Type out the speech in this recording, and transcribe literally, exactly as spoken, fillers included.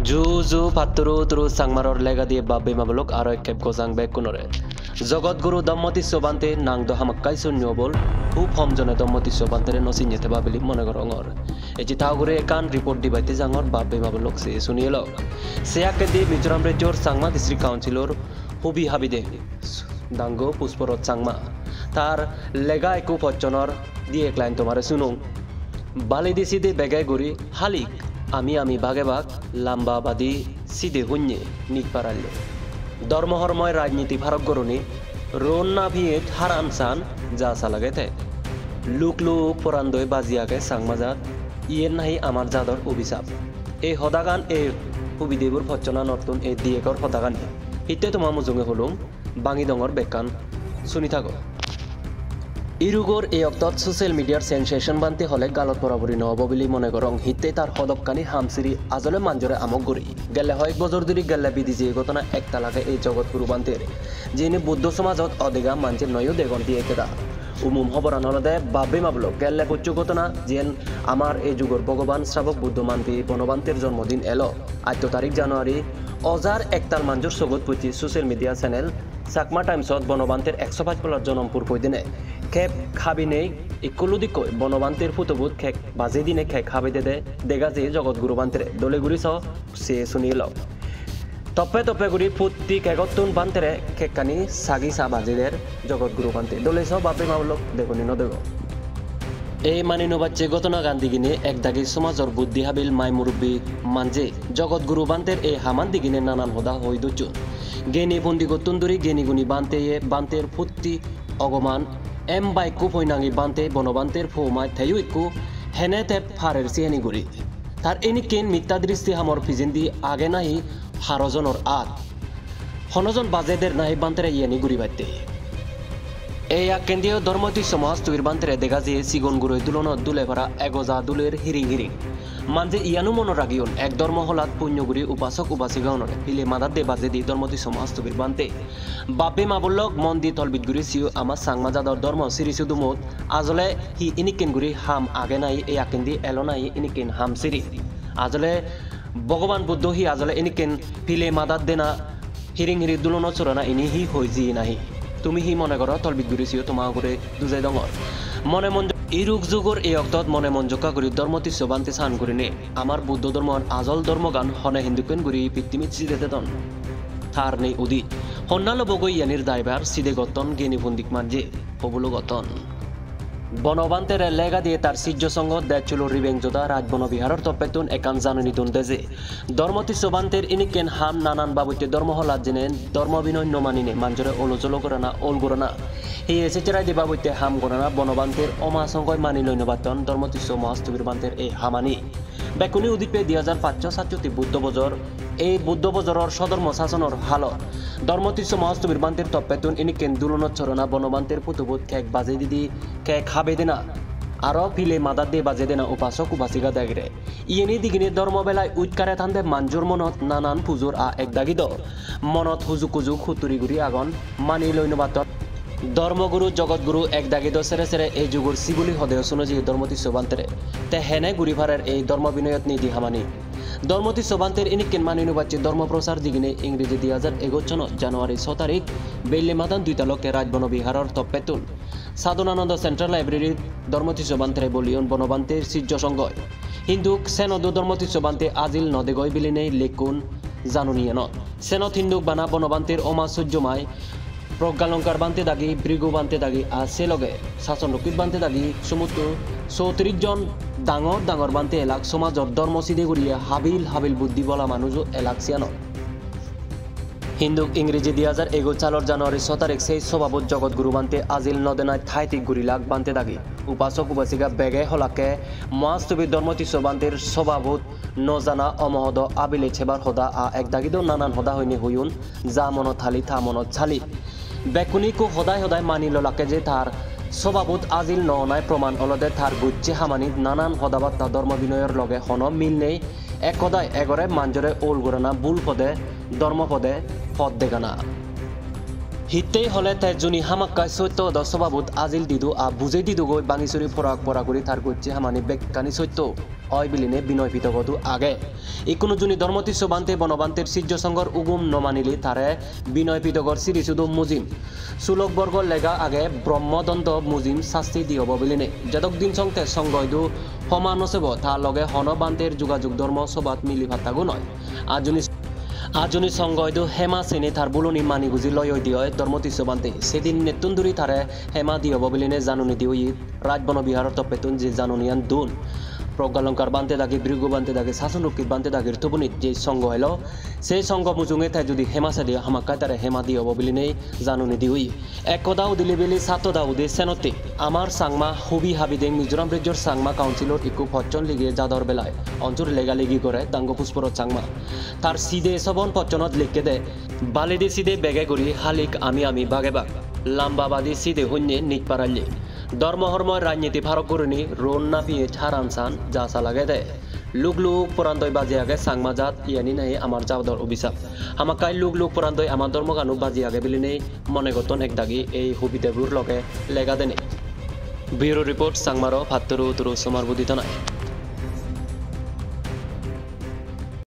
Ju ju patturu turu Changmaror lega diye bab bei ma bon lok aro ekkep gojang bekkunore. Jogot Guru Dhamma Tissho Bhante nang do hamakkai sunyo bol, hub hom jone Dhamma Tissho Bhantere no sinye te babili mone gorongor. Eji ta ugure ekkan report dibatte jangor bab bei ma bon lok se suni elok. Se akkedi Mizoram rejjor Changma District Councilor hubi habide dango Pusporoth Changma. Tar lega ekku pocchonor di ek line tomare sunong. Baledi side bege guri halik, ami ami bage bag, lamba badi side hunye nik parallo. Dhormo hormoi rajniti pharok goroni, ron na piyej haran san ja sa lage te. Luk luk poran doi baji age Changma jat, iyen nahi amar jador obisap. Ei hodagan ei hubidebur pocchonanottun ei diyegor hodagani. Hitte toma mujunge hulum, bangi dongor bekkan suni thago. Irugor ei oktot social media-r sensation Bhante hole galot poraburi no obo bili mone gorong, hitte tar hodokkani ham siri ajole manjore amok guri. Gelle hoyek bojor dhuri gelle bidi je ghotona ektal age ei Jogot Guru Bhanter, jiyeni Buddho somajot odega manje noyo degon diye ekkeda. Umum hoboran olode bab bei ma bon lok, gelle pocchu ghotona jiyen amar ei jugor Bhogoban Srabok Buddho Manpi Bono Bhanter jonmodin elo. Atto tarik January, ojar ektal manjor sogot pocche social media channel Chakma Times-ot Bono Bhanter ekso pach polor jonom pur poi dine kek habi nei, ikko ludikkoi Bono Bhanter phutobot kek bajei dine kek habi dede dega jeye Jogot Guru Bhantere. Dole guri so se suni elok. Toppe toppe guri putti kegottun Bhantere kekkani sagi sa baji der Jogot Guru Bhante. Dole so bab bei ma bon lok, degoni no dego. Ei mani no bacche ghotonagan digine ek dagi somajor buddhi habil mai murubbi manje Jogot Guru Bhanter ei haman digine nanan hoda hoi docchon. Geni pondigottun duri geni guni Bhanteye Bhanter putti ogoman em ba ekku poinangi Bhante Bono Bhanter po mai teyo ekku hene te parer siyeni guri. Tar enikken mitta dristi hamor pijendi age nahi haro jonor at? Hono jon baje der nahi Bhantere iyeni guribatte? Ei akkendiyo Dharma Tissho Mahasthabir Bhantere dega jiye sigon guroi dulonot dule para egoja duler hiring hiring. Manje iyano monot ragiyon, ek dhormo holat punyo guri upasok upasika unore pile madat de bajedi Dharma Tissho Mahasthabir Bhante. Bab bei ma bon lok, mon di tolbij guri siyo, ama Changma jador dhormo siri sudumot ajole hi inikken guri ham age nahi, ei akkendi elo nahi inikken ham siri? Ajole Bhogoban Buddho hi ajole inikken pile madat dena, hiring hiri dulonot sorana ini hi hoi jiye nahi? Tumi hi mone goro? Tolbij guri siyo, toma ugure dujei dongor. Mone mon iruk jugor ei oktot mone mon jokka guri Dharma Tissho Bhante san gurine amar Buddho dhormor ajol dhormogan hone hindukken guri pittimit side dedon? Tar nei udi. Honna lobogoi iyanir daibar? Side gotton geni pondik manje, hobulo gotton. Bono Bhantere lega diye tar sijjo songo dejchulo ribeng joda Rajbono Biharor toppettun ekkan janoni don deje. Dharma Tissho Bhanter inikken ham nanan babotte dhormo holat jene dhormo binoy no manine manjore olo jolo gorana, ol gorana, hiye secheraide babotte ham gorana Bono Bhanter oma songoi mani loi no patton Dharma Tissho Mahasthabir Bhanter ei hamani. Bekkune udit pei di hajar pachcho satchotti Buddho bojor. Ei Buddho bojoror sodhormo sasonor halot Dharma Tissho Mahasthabir Bhanter toppettun inikken dulonot sorana Bono Bhanter phutobot kek bajei didi, kek habe dena, aro pile madat de bajei dena upasok upasika degre. Iyeni digine dhormo belai utkare thande manjor monot nanan pujor a ek dagi do monot hujuk hujuk hutturi guri agon, mani loi no patton. Dhormo guru, jogot guru ek dagi do sere sere ei jugor sibuli hodeyo suno jiye Dharma Tissho Bhantere. Te hene guri parer ei dhormo binoyot nidi hamani? Dharma Tissho Bhanter inikken mani no bacche dhormo prochar digine Ingreji di hajar egoch sono January so tarik belle madan duita lokke Rajbono Biharor toppettun Sadhanananda Central Library-t Dharma Tissho Bhantere boliyon Bono Bhanter sijjo songgoi. Hintu senodo Dharma Tissho Bhante ajil no degoi bilinei lekkun janoniyanot. Senot hintu bana Bono Bhanter oma sujjo mai Proggalongkar Bhante dagi, Bhrigu Bhante dagi, ar se loge Sason Rokkit Bhante dagi somotto sottiris jon dangor dangor Bhante elak, somajor dhormo side guriye habil habil buddhi bola manujo elak siyanot. Hintu Ingreji di hajar egoch salor January so tarik sei sobabot Jogot Guru Bhante ajil no denai thai thik gurilak Bhante dagi. Upasok upasika bege holakke Mahasthabi Dharma Tissho Bhanter sobabot no jana omohodo abile chebar hoda a ek dagi do nanan hoda hoine hoyun, ja monot hali ta monot sali. Bekkune ikko hodai hodai mani lolakke je tar sobabot ajil no onai proman olode tar gocche hamanit nanan hoda batta dhormo binoyor loge hono mil nei. Ek hodai egore manjore ol gorana, bul pode, dhormo pode, pot degana. Hittei hole te juni hamakkai sotto odo sobabot ajil didu a bujei didugoi bangi suri porak porak guri tar gocche hamani bekkani sotto oi biline Binoy Pitogodu age. Ikkunu juni Dhormo Tissho Bhante Bono Bhanter sijjo songhor ugum no manile tare Binoy Pitogor siri sudo mujim. Sulok borgo lega age Brahmo Dondo mujim sasti diyobo biline. Jedok din song te songho idu homa no sebo, ta loge hono bhanter jugajug dhormo sobat mili pattago noi. Ajuni, ajuni songho idu hema sene tar buloni mani guji loi oide oi Dhormo Tissho Bhante. Sedin nettun duri tare hema diyobo biline janoni di oye. Rajbono Biharor toppettun je janoniyan dun. Proggalongkar Bhante dagi, Bhrigu Bhante dagi, Sason Rokkit Bhante dagir tubunit je songho elo, sei songho mujunge te judi hema sede hamakkai tare hema diyobo bilinei janoni di oye. Ek hoda udile bili sat hoda ude senotte. Amar Changma hubi habideng Mizoram rejjor Changma Councilor ikko pocchon lige jador belai. Onjur lega legi gore Dango Pusporo Changma. Tar side sobon pocchonot likkede, baledi side bege guri halik ami ami bage bag. Lamba badi side honne nij paralle. Dhormo hormoi rajniti parok gurinei ron na piyej haran san ja sa lagede. Luk luk porandoi baji age Changma jat, iyani nahi amar jador obisap. Hamakkai luk luk porandoi amar dhormogano baji age bilinei mone gotton ek dagi ei hubidebur loge lega denei. Bureau Report, Changmaro patturu turu somar budi tonai.